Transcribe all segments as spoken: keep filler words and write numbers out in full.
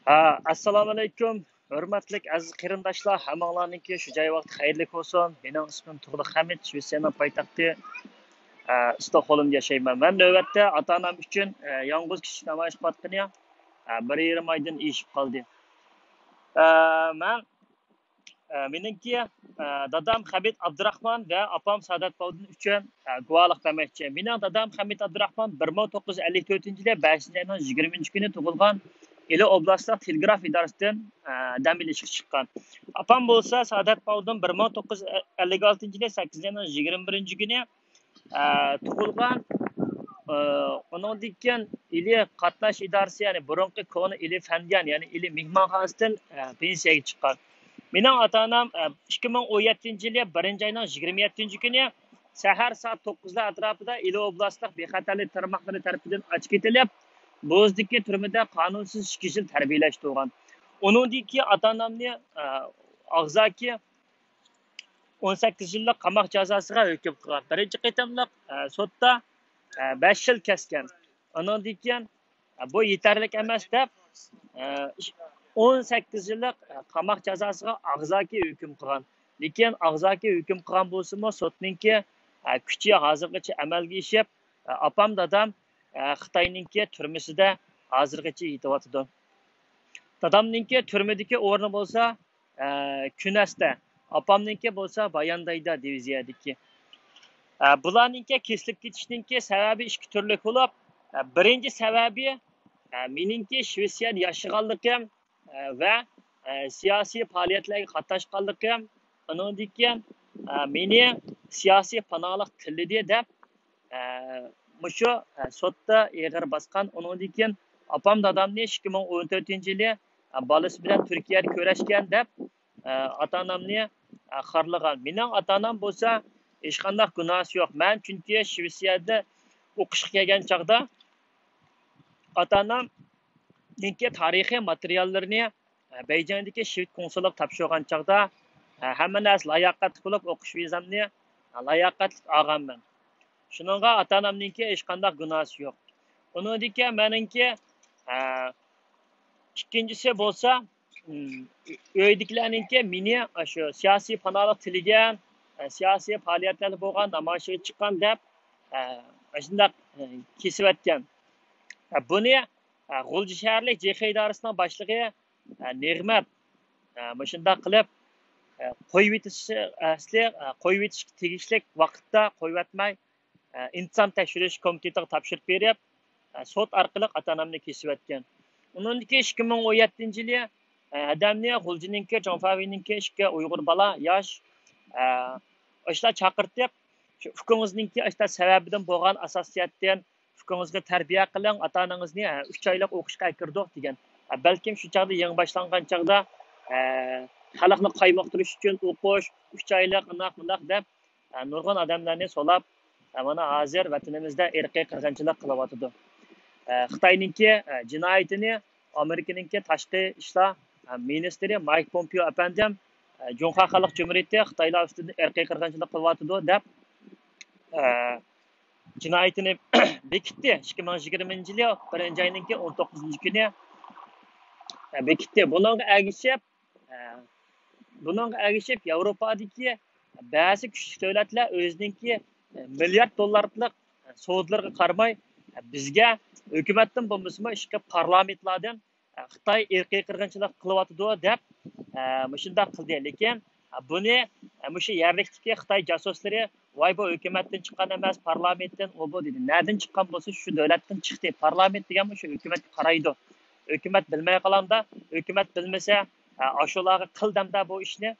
ئا، ئەسسالامۇئەلەيكۇم، ھۆرمەتلىك ئەزىز قېرىنداشلار، ھەممىڭلارنىڭكى شۇ جاي ۋاقتى خەيرلىك بولسۇن. مېنىڭ ئىسمىم تۇغلۇق ھەمىت، شىۋېتسىيەنىڭ پايتەختى، ئا، ستوكھولمدا ياشايمەن. مەن نۆۋەتتە ئاتا-ئانام ئۈچۈن، ئا، يالغۇز كىچىك نامايىش قىلىۋاتقىنى، ئا، بىر يېرىم ئايدىن ئېشىپ قالدى. ئا، مەن ئە، مېنىڭكى، ئە، دادام خەمىت ئابدۇراخمان ۋە ئاپام سائادەت باۋدىن ئۈچۈن، ئە، گۇۋاھلىق بەرمەكچى. مېنىڭ دادام خەمىت ئابدۇراخمان بىر مىڭ توققۇز يۈز ئەللىك تۆتىنچى يىلى بەشىنچى ئاينىڭ يىگىرمىنچى كۈنى تۇغۇلغان، ئىلى ئوبلاستلىق تېلېگراف ئىدارىسىدىن، ئە، دەم ئېلىشقا چىققان. ئاپام بولسا سائادەت باۋدىن بىر مىڭ توققۇز يۈز ئەللىك ئالتىنچى يىلى سەككىزىنچى ئاينىڭ يىگىرمە بىرىنچى كۈنى ئە، تۇغۇلغان. ئە، ئۇنىڭدىن كېيىن ئىلى قاتناش ئىدارىسى، يەنى بۇرۇنقى كونا ئىلى فەنجان، يەنى ئىلى مېھمانخانىسىدىن، ئە، پېنسىيەگە چىققان. مېنىڭ ئاتا-ئانام، ئە، ئىككى مىڭ ئون يەتتىنچى يىلى بىرىنچى ئاينىڭ يىگىرمە يەتتىنچى كۈنى سەھەر سائەت توققۇزلار ئەتراپىدا ئىلى ئوبلاستلىق بىخەتەرلىك تارماقلىرى تەرىپىدىن ئاچىقىۋېتىلىپ، بوزدىكى تۈرمىدە قانۇنسىز ئىككى يىل تەربىيەلەشتۈرگەن. ئۇنىڭدىن كېيىن ئاتا-ئانامنى، ئە، ئاغزاكى ئون سەككىز يىللىق قاماق جازاسىغا ھۆكۈم قىلغان. بىرىنچى قېتىملىق، ئە، سوتتا، ئە، بەش يىل كەسكەن. ئۇنىڭدىن كېيىن، ئە، بۇ يېتەرلىك ئەمەس دەپ، ئە، ئون سەككىز يىللىق، ئە، قاماق جازاسىغا ئاغزاكى ھۆكۈم قىلغان. لېكىن ئاغزاكى ھۆكۈم قىلغان بولسىمۇ، سوتنىڭكى، ئە، كۈچى ھازىرغىچە ئەمەلگە ئېشىپ، ئە، ئاپام دادام، ئە، خىتاينىڭكى تۈرمىسىدە ھازىرغىچە يېتىۋاتىدۇ. دادامنىڭكى تۈرمىدىكى ئورنى بولسا، ئە، كۈنەستە، ئاپامنىڭكى بولسا باياندايدا دىۋىزىيەدىكى. ئە، بۇلارنىڭكى كېسىلىپ كېتىشنىڭكى سەۋەبى ئىككى تۈرلۈك بولۇپ، ئە، بىرىنچى سەۋەبى، ئە، مېنىڭكى شىۋېتسىيەدە ياشىغانلىقىم، ئە، ۋە، ئە، سىياسىي پائالىيەتلەرگە قاتناشقانلىقىم، ئۇنىڭدىن كېيىن، ئە، مېنى سىياسىي پاناھلىق تىللىدى دەپ، ئە، مۇشۇ، ئە، سوتتا ئېغىر باسقان. ئۇنىڭدىن كېيىن ئاپام دادامنى ئىككى مىڭ ئون تۆتىنچى يىلى، ئە، بالىسى بىلەن تۈركىيەدە كۆرۈشكەن دەپ، ئە، ئاتا-ئانامنى، ئە، خارلىغان. مېنىڭ ئاتا-ئانام بولسا ھېچقانداق گۇناھسى يوق. مەن چۈنكى شىۋېتسىيەدە ئوقۇشقا كەلگەن چاغدا ئاتا-ئانامنىڭكى تارىخىي ماتېرىياللىرىنى، ئە، بېيجىڭدىكى شىۋېت كونسۇللۇقىغا تاپشۇرغان چاغدا، ئە، ھەممە نەرسە لاياقەتلىك بولۇپ، ئوقۇش ۋىزامنى، ئە، لاياقەتلىك ئالغانمەن. شۇنىڭغا ئاتا-ئانامنىڭكى ھېچقانداق گۇناھسى يوق. ئۇنىڭدىن كېيىن مېنىڭكى، ئە، ئىككىنچىسى بولسا، ئىم، ئۆيدىكىلەرنىڭكى مېنى ئاشۇ سىياسىي پاناھلىق تىلىگەن، ئە، سىياسىي پائالىيەتلەردە بولغان، نامايىشىغا چىققان دەپ، ئە، ئاشۇنداق، ئە، كېسىۋەتكەن. ئە، بۇنى، ئە، غۇلجا شەھەرلىك جېخې ئىدارىسىنىڭ باشلىقى، ئە، نېغمەت، ئە، مۇشۇنداق قىلىپ، ئە، قويۇۋېتىش، ئەسلى، ئە، قويۇۋېتىشكە تېگىشلىك ۋاقىتتا قويۇۋەتمەي، ئىنتىزام تەكشۈرۈش كومىتېتىغا تاپشۇرۇپ بېرىپ، سوت ئارقىلىق ئاتا-ئانامنى كېسىۋەتكەن. ئۇنىڭدىن كېيىن ئىككى مىڭ ئون يەتتىنچى يىلى ھەدەمنى غۇلجىنىڭكى، جۇڭفاۋېينىڭكى ئىككى ئۇيغۇر بالا، ياش، ئاشۇلار چاقىرتىپ، شۇ ئۇكىڭىزنىڭكى ئاشۇنداق سەۋەبىدىن بولغان ئاساسىيەتتىن ئۇكىڭىزغا تەربىيە قىلىڭ، ئاتا-ئانىڭىزنى ئۈچ ئايلىق ئوقۇشقا ئەكىردۇق دېگەن. بەلكىم شۇ چاغدا يېڭى باشلانغان چاغدا خەلقنى قايمۇقتۇرۇش ئۈچۈن ئوقۇش، ئۈچ ئايلىق ئۇنداق مۇنداق دەپ، ئە، نۇرغۇن ئادەملەرنى سولاپ، ئە، مانا ھازىر ۋەتىنىمىزدە ئىرقىي قىرغىنچىلىق قىلىۋاتىدۇ. ئە، خىتاينىڭكى، ئە، جىنايىتىنى ئامېرىكىنىڭكى تاشقى ئىشلار، ئە، مىنىستىرى مايك پومپېئو ئەپەندىم، ئە، جۇڭخۇا خەلق جۇمھۇرىيىتى خىتايلار ئۈستىدىن ئىرقىي قىرغىنچىلىق قىلىۋاتىدۇ دەپ، ئە، جىنايىتىنى بېكىتتى. ئىككى مىڭ يىگىرمىنچى يىلى بىرىنچى ئاينىڭكى ئون توققۇزىنچى كۈنى، ئە، بېكىتتى. بۇنىڭغا ئەگىشىپ، ئە، بۇنىڭغا ئەگىشىپ ياۋروپادىكى بەزى كۈچلۈك دۆلەتلەر ئۆزىنىڭكى مىليارد دوللارلىق سودىلىرىغا قارىماي، بىزگە ھۆكۈمەتتىن بولمىسىمۇ، ئىشقى پارلامېنتلاردىن خىتاي ئىرقىي قىرغىنچىلىق قىلىۋاتىدۇ دەپ، مۇشۇنداق قىلدى. لېكىن بۇنى مۇشۇ يەرلىكتىكى خىتاي جاسۇسلىرى، ۋاي، بۇ ھۆكۈمەتتىن چىققان ئەمەس، پارلامېنتتىن ئۇ بۇ دېدى. نەدىن چىققان بولسا شۇ دۆلەتتىن چىقتى. پارلامېنت دېگەنمۇ شۇ ھۆكۈمەتكە قارايدۇ. ھۆكۈمەت بىلمەي قالامدا، ھۆكۈمەت بىلمىسە، ئاشۇلارغا قىل دەمدە بۇ ئىشنى.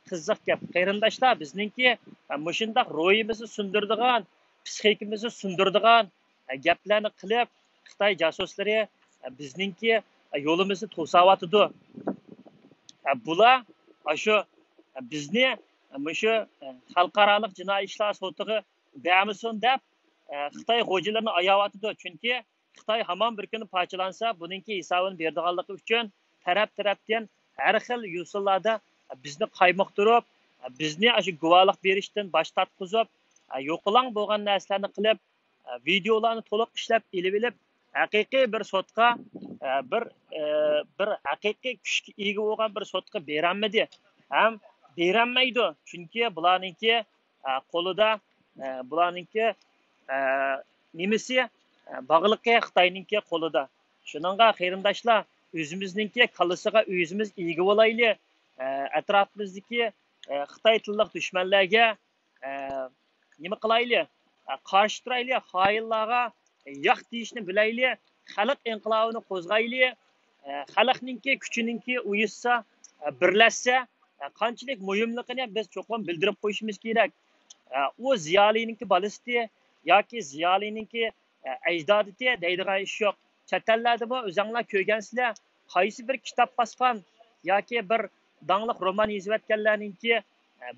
قىزىق گەپ. قېرىنداشلار، بىزنىڭكى، ئە، مۇشۇنداق روھىمىزنى سۇندۇرىدىغان، پسىخىكىمىزنى سۇندۇرىدىغان، ئە، گەپلەرنى قىلىپ، خىتاي جاسۇسلىرى، ئە، بىزنىڭكى، ئە، يولىمىزنى توساۋاتىدۇ. ئە، بۇلار، ئە، شۇ، ئە، بىزنى، ئە، مۇشۇ، ئە، خەلقئارالىق جىنايى ئىشلار سوتىغا بەرمىسۇن دەپ، ئە، خىتاي غوجىلىرىنى ئاياۋاتىدۇ. چۈنكى خىتاي ھامان بىر كۈنى پارچىلانسا، بۇنىڭكى ھېسابىنى بېرىدىغانلىقى ئۈچۈن تەرەپ-تەرەپتىن ھەر خىل يوسۇنلاردا بىزنى قايمۇقتۇرۇپ، بىزنى ئاشۇ گۇۋاھلىق بېرىشتىن باش تارتقۇزۇپ، يوقىلاڭ بولغان نەرسىلەرنى قىلىپ، ۋىدېئولارنى تولۇق ئىشلەپ ئېلىۋېلىپ، ھەقىقىي بىر سوتقا، بىر، بىر ھەقىقىي كۈچكە ئىگە بولغان بىر سوتقا بېرەلمىدى ھەم بېرەلمەيدۇ. چۈنكى بۇلارنىڭكى قولىدا، بۇلارنىڭكى نېمىسى، باغلىقى خىتاينىڭكى قولىدا. شۇنىڭغا قېرىنداشلار، ئۆزىمىزنىڭكى كاللىسىغا ئۆزىمىز ئىگە بولايلى. ئەتراپىمىزدىكى خىتاي تىللىق دۈشمەنلەرگە نېمە قىلايلى؟ قارشى تۇرايلى، خائىنلارغا ياق دېيىشنى بىلەيلى، خەلق ئىنقىلابىنى قوزغايلى. خەلقنىڭكى كۈچىنىڭكى ئۇيۇشسا، بىرلەشسە، قانچىلىك مۇھىملىقىنى بىز چوقۇم بىلدۈرۈپ قويۇشىمىز كېرەك. ئۇ زىيالىينىڭكى بالىسىتى ياكى زىيالىينىڭكى ئەجدادىتى دەيدىغان ئىش يوق. چەت ئەللەردىمۇ ئۆزەڭلار كۆرگەنسىلەر، قايسى بىر كىتاب باسقان ياكى بىر داڭلىق رومان يېزىۋەتكەنلەرنىڭكى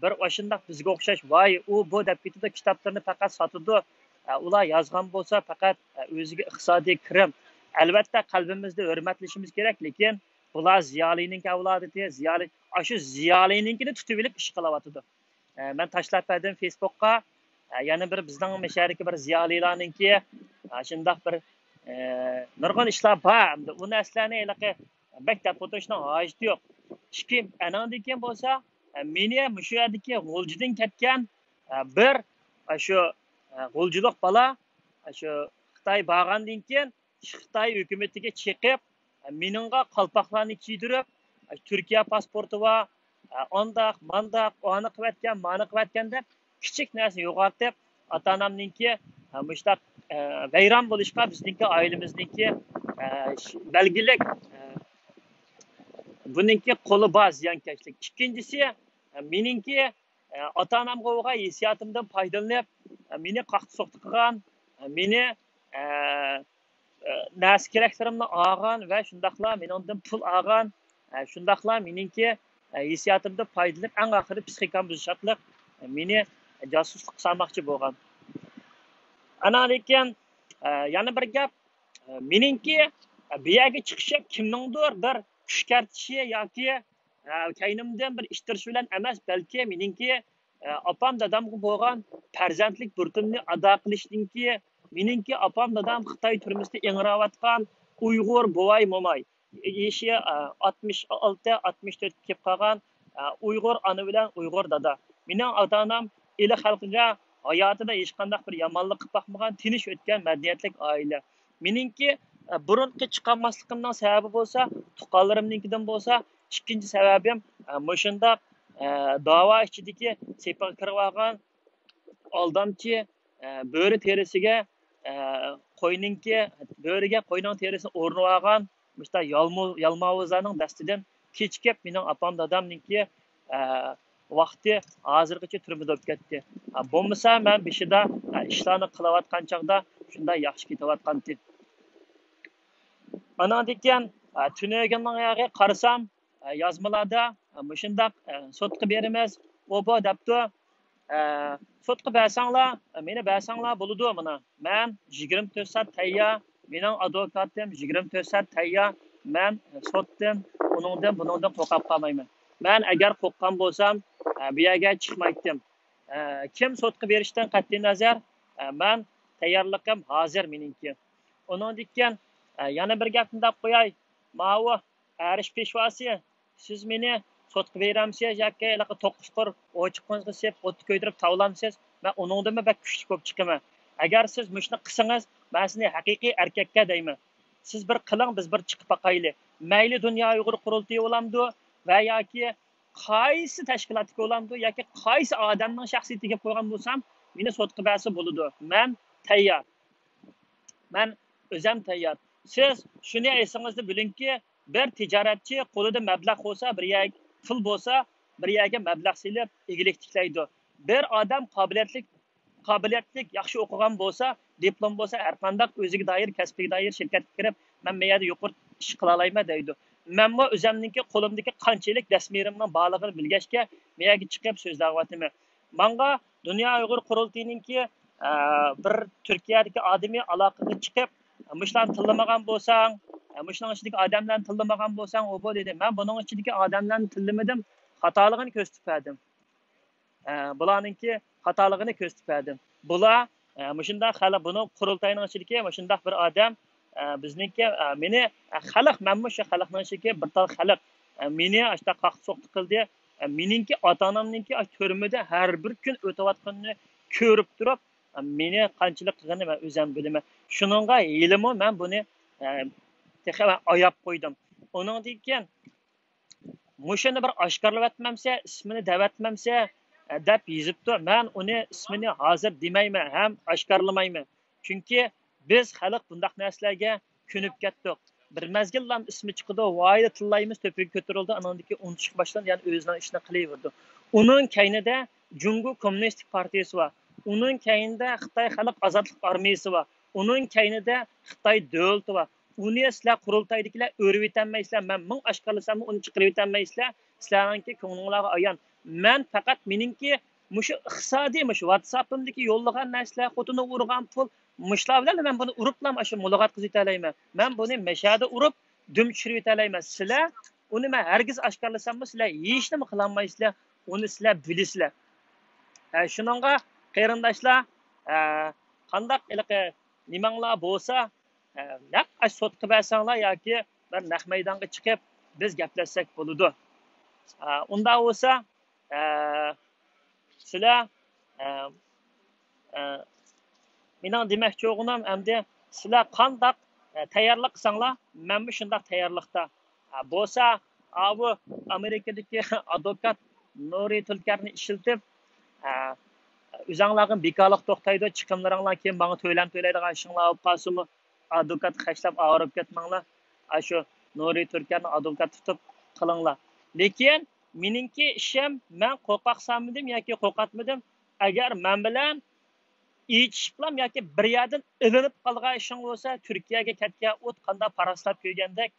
بىر ئاشۇنداق بىزگە ئوخشاش، ۋاي، ئۇ بۇ دەپ كېتىدۇ، كىتابلىرىنى پەقەت ساتىدۇ. ئۇلار يازغان بولسا پەقەت ئۆزىگە ئىقتىسادىي كىرىم. ئەلۋەتتە، قەلبىمىزدە ھۆرمەتلىشىمىز كېرەك، لېكىن بۇلار زىيالىينىڭكى ئەۋلادىتى، زىيالىي، ئاشۇ زىيالىينىڭكىنى تۇتۇۋېلىپ ئىش قىلىۋاتىدۇ. مەن تاشلاپ بەردىم فېيسبۇكقا. يەنە بىر بىزنىڭ مەشەدىكى بىر زىيالىيلارنىڭكى شۇنداق بىر نۇرغۇن ئىشلار بار. ئەمدى ئۇ نەرسىلەرنى ھېلىقى بەك دەپ ئولتۇرۇشنىڭ ھاجىتى يوق. ئىككى، ئەنىڭدىن كېيىن بولسا، مېنى مۇشۇ يەردىكى غۇلجىدىن كەتكەن بىر شۇ غۇلجىلىق بالا شۇ خىتاي بارغاندىن كېيىن خىتاي ھۆكۈمىتىگە چېقىپ، مېنىڭغا قالپاقلارنى كىيدۈرۈپ، تۈركىيە پاسپورتى بار، ئانداق، مانداق، ئانى قىلىۋەتكەن، مانى قىلىۋەتكەن دەپ، كىچىك نەرسە يوغارتىپ، ئاتا-ئانامنىڭكى مۇشۇنداق ۋەيران بولۇشقا بىزنىڭكى ئائىلىمىزنىڭكى بەلگىلىك، بۇنىڭكى قولى بار زىيانكەشلىك. ئىككىنچىسى، مېنىڭكى ئاتا-ئانامغا بولغان ھېسسىياتىمدىن پايدىلىنىپ، مېنى قاقتى-سوقتى قىلغان، مېنى نەرسە-كېرەكلىرىمنى ئالغان ۋە شۇنداقلا مېنىڭدىن پۇل ئالغان، شۇنداقلا مېنىڭكى ھېسسىياتىمدىن پايدىلىنىپ، ئەڭ ئاخىرى پىسخىكام بۇزۇشارلىق مېنى جاسۇسلۇق سالماقچى بولغان. ئاندىن كېيىن يەنە بىر گەپ، مېنىڭكى بۇ يەرگە چىقىشىم كىمنىڭدۇر بىر كۈشكەرتىشى ياكى كەينىمدىن بىر ئىتتىرىش بىلەن ئەمەس، بەلكى مېنىڭكى ئاپام دادامغا بولغان پەرزەنتلىك بۇرچۇمنى ئادا قىلىشنىڭكى، مېنىڭكى ئاپام دادام خىتاي تۈرمىسىدە ئىڭراۋاتقان ئۇيغۇر بوۋاي موماي، يېشى ئاتمىش ئالتە، ئاتمىش تۆتكە كېلىپ قالغان ئۇيغۇر ئانا بىلەن ئۇيغۇر دادا. مېنىڭ ئاتا-ئانام ئىلى خەلقىگە ھاياتىدا ھېچقانداق بىر يامانلىق قىلىپ باقمىغان، تىنچ ئۆتكەن مەدەنىيەتلىك ئائىلە. مېنىڭكى بۇرۇنقى چىقالماسلىقىمنىڭ سەۋەبى بولسا، تۇغقانلىرىمنىڭكىدىن بولسا، ئىككىنچى سەۋەبىم مۇشۇنداق داۋا ئىچىدىكى سېپىغا كىرىۋالغان ئالدامچى، بۆرە تېرىسىگە، قوينىڭكى، بۆرىگە قوينىڭ تېرىسىنى ئورنىۋالغان مۇشۇنداق يالمۇ-، يالماۋۇزلارنىڭ دەستىدىن كېچىكىپ، مېنىڭ ئاپام دادامنىڭكى ۋاقتى ھازىرغىچە تۈرمىدە بولۇپ كەتتى. بولمىسا مەن بېشىدا ئىشلارنى قىلىۋاتقان چاغدا شۇنداق ياخشى كېتىۋاتقانتى. ئاناندىن كېيىن تۈنۈگۈننىڭ ياغى قارىسام، يازمىلاردا مۇشۇنداق سوتقا بېرىمىز، ئۇ بۇ دەپتۇ. سوتقا بەرسەڭلار، مېنى بەرسەڭلار بولىدۇ مانا. مەن يىگىرمە تۆت سائەت تەييار، مېنىڭ ئادۋوكاتىم يىگىرمە تۆت سائەت تەييار. مەن سوتتىن، ئۇنىڭدىن، بۇنىڭدىن قورقۇپ قالمايمەن. مەن ئەگەر قورققان بولسام، بۇ يەرگە چىقمايتتىم. كىم سوتقا بېرىشتىن قەتئىينەزەر، مەن تەييارلىقىم ھازىر مېنىڭكى. ئۇنىڭدىن كېيىن يەنە بىر گەپنى دەپ قوياي. ماۋۇ ئەرش پېشۋاسى، سىز مېنى سوتقا بېرەمسىز ياكى ھېلىقى توققۇز قۇر ئوچىقىڭىزغا سېلىپ ئوتتا كۆيدۈرۈپ تاۋلامسىز؟ مەن ئۇنىڭدىنمۇ بەك كۈچلۈك بولۇپ چىقىمەن. ئەگەر سىز مۇشۇنى قىلسىڭىز، مەن سىزنى ھەقىقىي ئەركەككە دەيمەن. سىز بىر قىلىڭ، بىز بىر چىقىپ باقايلى. مەيلى دۇنيا ئۇيغۇر قۇرۇلتىيى بولامدۇ ۋە ياكى قايسى تەشكىلاتتىكى بولامدۇ ياكى قايسى ئادەمنىڭ شەخسىيىتىگە قويغان بولسام، مېنى سوتقا بەرسە بولىدۇ. مەن تەييار. مەن ئۆزەم تەييار. سىز شۇنى ئېسىڭىزدە بىلىڭكى، بىر تىجارەتچى قولىدا مەبلەغ بولسا، بىر يەر، پۇل بولسا، بىر يەرگە مەبلەغ سېلىپ ئىگىلىك تىكلەيدۇ. بىر ئادەم قابىلىيەتلىك، قابىلىيەتلىك، ياخشى ئوقۇغان بولسا، دىپلوم بولسا، ھەر قانداق ئۆزىگە دائىر، كەسپىگە دائىر شىركەتكە كىرىپ، مەن مەيەردە يۇقىرى ئىش قىلالايمەن دەيدۇ. مەنمۇ ئۆزەمنىڭكى قولۇمدىكى قانچىلىك دەسمىرىمنىڭ بارلىقىنى بىلگەچكە، مەيەرگە چىقىپ سۆزلەۋاتىمەن. ماڭا دۇنيا ئۇيغۇر قۇرۇلتىيىنىڭكى، ئە، بىر تۈركىيەدىكى ئادىمى ئالاقىگە چىقىپ، مۇشۇلارنى تىللىمىغان بولساڭ، ئە، مۇشۇنىڭ ئىچىدىكى ئادەملەرنى تىللىمىغان بولساڭ، ئۇ بۇ دېدى. مەن بۇنىڭ ئىچىدىكى ئادەملەرنى تىللىمىدىم، خاتالىقىنى كۆرسىتىپ بەردىم. ئە، بۇلارنىڭكى خاتالىقىنى كۆرسىتىپ بەردىم. بۇلار، ئە، مۇشۇنداق خەلق، بۇنىڭ قۇرۇلتاينىڭ ئىچىدىكى مۇشۇنداق بىر ئادەم، ئە، بىزنىڭكى، ئە، مېنى، ئە، خەلق، مەنمۇ شۇ خەلقنىڭ ئىچىدىكى بىر تال خەلق. ئە، مېنى ئاشۇنداق قاقتى-سوقتى قىلدى. ئە، مېنىڭكى ئاتا-ئانامنىڭكى ئاشۇ تۈرمىدە ھەر بىر كۈن ئۆتۈۋاتقىنىنى كۆرۈپ تۇرۇپ، ئە، مېنى قانچىلىك قىلغىنىنى مەن ئۆزۈم بىلىمەن. شۇنىڭغا ھېلىمۇ مەن بۇنى، ئە، تېخى مەن ئاياپ قويدۇم. ئۇنىڭدىن كېيىن مۇشۇنى بىر ئاشكارىلىۋەتمەمسە، ئىسمىنى دەۋەتمەمسە، ئە، دەپ يېزىپتۇ. مەن ئۇنى ئىسمىنى ھازىر دېمەيمەن ھەم ئاشكارىلىمايمەن. چۈنكى بىز خەلق بۇنداق نەرسىلەرگە كۆنۈپ كەتتۇق. بىر مەزگىللا ئىسمى چىقىدۇ، ۋايدا تىللايمىز، تۆپىگە كۆتۈرۈلىدۇ، ئانىڭدىن كېيىن ئۇنتۇشقا باشلىنىدۇ، يەنە ئۆزىنىڭ ئىشىنى قىلىۋېرىدۇ. ئۇنىڭ كەينىدە جۇڭگو كوممۇنىستىك پارتىيىسى بار. ئۇنىڭ كەينىدە خىتاي خەلق ئازادلىق ئارمىيىسى بار. ئۇنىڭ كەينىدە خىتاي دۆلىتى بار. ئۇنى سىلەر قۇرۇلتايدىكىلەر ئۆرۈۋېتەلمەيسىلەر، مەن مىڭ ئاشكارىلىساممۇ ئۇنى چىقىرىۋېتەلمەيسىلەر. سىلەرنىڭكى كۆڭلۈڭلارغا ئايان. مەن پەقەت مېنىڭكى مۇشۇ ئىقتىسادىي، مۇشۇ ۋاتساپىمدىكى يوللىغان نەرسىلەر، خوتۇنىغا ئۇرغان پۇل، مۇشۇلار بىلەن مەن بۇنى ئۇرۇپلا ئاشۇ مۇلاقاتقا يېتەلەيمەن. مەن بۇنى مەشەدە ئۇرۇپ دۈم چۈشۈرۈۋېتەلەيمەن. سىلەر ئۇنى مەن ھەرگىز ئاشكارىلىساممۇ سىلەر ھېچنېمە قىلالمايسىلەر. ئۇنى سىلەر بىلىسىلەر. ئە، شۇنىڭغا قېرىنداشلار، ئە، قانداق ھېلىقى نېمەڭلار بولسا، ئە، نەق ئاشۇ سوتقا بەرسەڭلار ياكى بىر نەق مەيدانغا چىقىپ بىز گەپلەشسەك بولىدۇ. ئە، ئۇنداق بولسا، ئە، سىلەر، ئە، ئە، مېنىڭ دېمەكچى بولغىنىم ئەمدى سىلەر قانداق، ئە، تەييارلىق قىلساڭلار، مەنمۇ شۇنداق تەييارلىقتا. ئە، بولسا، ئاۋۇ ئامېرىكىدىكى ئادۋوكات نۇرى تۈلكەرنى ئىشلىتىپ، ئە، ئۆزەڭلارغا بىكارلىق توختايدۇ، چىقىملىرىڭلار كېيىن ماڭا تۆلەم تۆلەيدىغان ئىشىڭلار بولۇپ قالسىمۇ، ئادۋوكات خەجلەپ ئاغرىپ كەتمەڭلار. ئاشۇ نۇرى تۈركەننى ئادۋوكات تۇتۇپ قىلىڭلار. لېكىن مېنىڭكى ئىشىم، مەن قورقاق سالمىدىم ياكى قورقاتمىدىم. ئەگەر مەن بىلەن ئېچىشىپلام ياكى بىر يەردىن ئېلىنىپ قالغان ئىشىڭ بولسا، تۈركىيەگە كەتكەن ئوت قانداق پاراسلاپ كۆيگەندەك،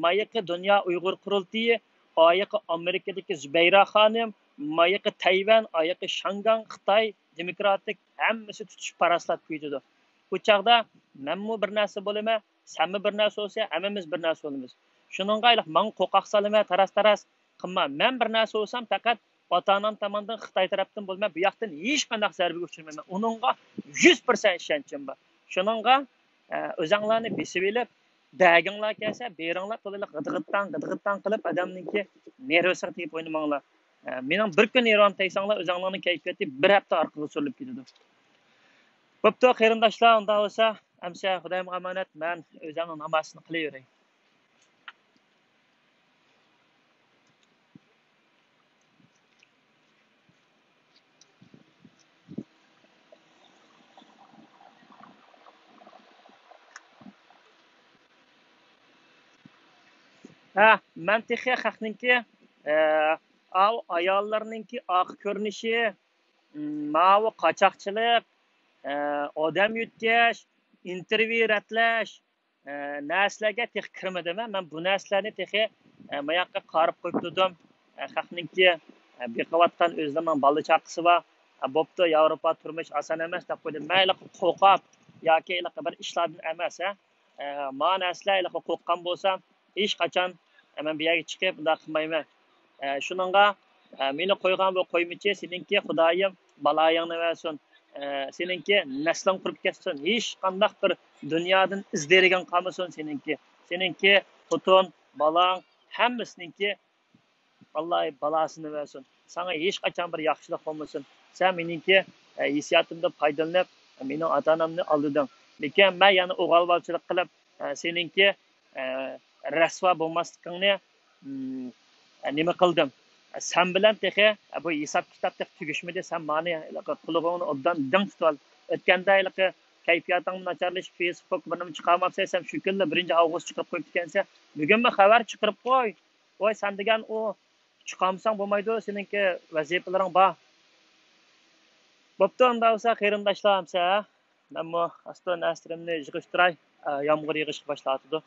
مايىقى دۇنيا ئۇيغۇر قۇرۇلتىيى، ئايىقى ئامېرىكىدىكى زۇبەيرە خانىم، مايىقى تەيۋەن، ئايىقى شاڭگاڭ، خىتاي دېموكراتىك ھەممىسى تۇتۇشۇپ پاراسلاپ كېتىدۇ. ئۇ چاغدا مەنمۇ بىر نەرسە بولىمەن، سەنمۇ بىر نەرسە بولسا، ھەممىمىز بىر نەرسە بولىمىز. شۇنىڭغا ئايلىق ماڭا قورقاق سالىمەن، تاراس-تاراس قىلما. مەن بىر نەرسە بولسام، پەقەت ئاتا-ئانام تامىدىن، خىتاي تەرەپتىن بولىمەن، بۇ ياقتىن ھېچقانداق زەربىگە ئۇچرىمايمەن. ئۇنىڭغا يۈز پىرسەنت ئىشەنچىم بار. شۇنىڭغا، ئە، ئۆزەڭلارنى بېسىۋېلىپ، دەگىڭلار كەلسە، بېرىڭلار، تولا غىدىغىتتاڭ، غىدىغىتتاڭ قىلىپ، ئادەمنىڭكى نېرۋىسىغا تېگىپ ئوينىماڭلار. ئە، مېنىڭ بىر كۈن نېرۋامنى تەگسەڭلار، ئۆزەڭلارنىڭ كەيپىياتى بىر ھەپتە ئارقىغا سۈرۈلۈپ كېتىدۇ. بوپتۇ، قېرىنداشلار، ئۇنداق بولسا، ئەمسە خۇدايىمغا ئامانەت، مەن ئۆزەڭنىڭ نامازىنى قىلىۋېرەي. ھە، مەن تېخى خەقنىڭكى، ئە، ئاۋۇ ئاياللارنىڭكى ئارقا كۆرۈنۈشى، ماۋۇ قاچاقچىلىق، ئە، ئادەم يۆتكەش، ئىنتېرۋيۇ رەتلەش، ئە، نەرسىلەرگە تېخى كىرمىدىم. مەن بۇ نەرسىلەرنى تېخى، ئە، ماياققا قارىپ قويۇپ تۇردۇم. ئە، خەقنىڭكى، ئە، بېقىۋاتقان ئۆزلىرىنىڭ بالا چاقىسى بار. ئە، بوپتۇ، ياۋروپا تۇرمۇش ئاسان ئەمەس دەپ قويدۇم. مەن ھېلىقى قورقۇپ ياكى ھېلىقى بىر ئىشلاردىن ئەمەس، ھە. ئە، ما نەرسىلەر ھېلىقى قورققان بولسام، ھېچقاچان، ئە، مەن بۇ يەرگە چىقىپ ئۇنداق قىلمايمەن. ئە، شۇنىڭغا، ئە، مېنى قويغان بۇ قويمىچى سېنىڭكى، خۇدايىم بالايىڭنى بەرسۇن. ئە، سېنىڭكى نەسلىڭ قۇرۇپ كەتسۇن. ھېچقانداق بىر دۇنيادىن ئىز دېرىكىڭ قالمىسۇن سېنىڭكى. سېنىڭكى خوتۇن، بالاڭ، ھەممىسىنىڭكى ئاللا بالاسىنى بەرسۇن. ساڭا ھېچقاچان بىر ياخشىلىق بولمىسۇن. سەن مېنىڭكى، ئە، ھېسسىياتىمدىن پايدىلىنىپ، مېنىڭ ئاتا-ئانامنى ئالدىدىڭ. لېكىن مەن يەنە ئوغۇلۋالچىلىق قىلىپ، ئە، سېنىڭكى، ئە، رەسۋا بولماسلىقىڭنى، ئىم، ئە، نېمە قىلدىم؟ ئە، سەن بىلەن تېخى، ئە، بۇ ھېساب-كىتاب تېخى تۈگىشىمىدى. سەن مانى قۇلىقىڭنى ئوبدان دىڭ تۇتۇۋال. ئۆتكەندە ھېلىقى كەيپىياتىڭمۇ ناچارلىشىپ، فېيسبۇكقا بىر نېمە چىقارماپسەن، سەن شۇ كۈنلا بىرىنچى ئاۋغۇست چىقىرىپ قويۇپتىكەنسەن. بۈگۈنمۇ خەۋەر چىقىرىپ قوي. ۋاي، سەن دېگەن ئۇ چىقارمىساڭ بولمايدۇ، سېنىڭكى ۋەزىپىلىرىڭ بار. بوپتۇ، ئۇنداق بولسا قېرىنداشلار، ئەمسە مەنمۇ ئاستا نەرسىلىرىمنى يىغىشتۇراي، ئە، يامغۇر يېغىشقا باشلاۋاتىدۇ.